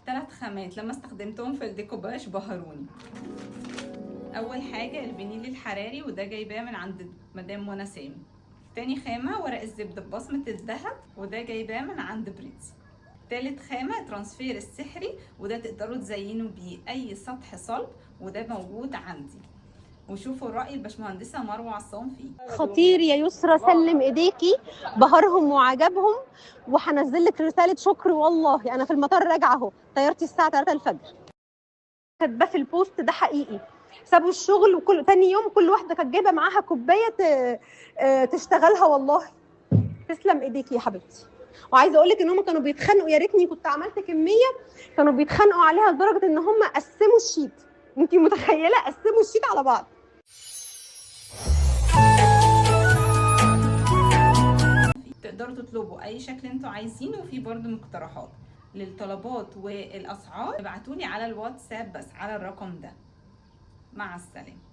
3 خامات لما استخدمتهم في الديكوباج بهروني. اول حاجة الفينيل الحراري، وده جايباه من عند مدام منى سامي. تاني خامة ورق الزبدة ببصمة الذهب، وده جايباه من عند بريتزي. تالت خامة ترانسفير السحري، وده تقدروا تزينوا بيه اي سطح صلب، وده موجود عندي. وشوفوا الرأي الباشمهندسة مروة عصام فيه. خطير يا يسرا، سلم ايديكي، بهرهم وعجبهم، وهنزل لك رسالة شكر. والله انا في المطار راجعه اهو، طيارتي الساعة 3 الفجر. كاتبه في ال post ده حقيقي، سابوا الشغل وكل تاني يوم كل واحدة كانت جايبه معاها كوباية تشتغلها. والله تسلم ايديكي يا حبيبتي. وعايزه اقول لك ان هم كانوا بيتخانقوا، يا ريتني كنت عملت كمية، كانوا بيتخانقوا عليها لدرجة ان هم قسموا ال sheet. انتي متخيله؟ قسموا ال sheet على بعض. تقدروا تطلبوا اي شكل انتوا عايزينه، وفي برضو مقترحات للطلبات والاسعار. ابعتولي على الواتساب بس على الرقم ده. مع السلامة.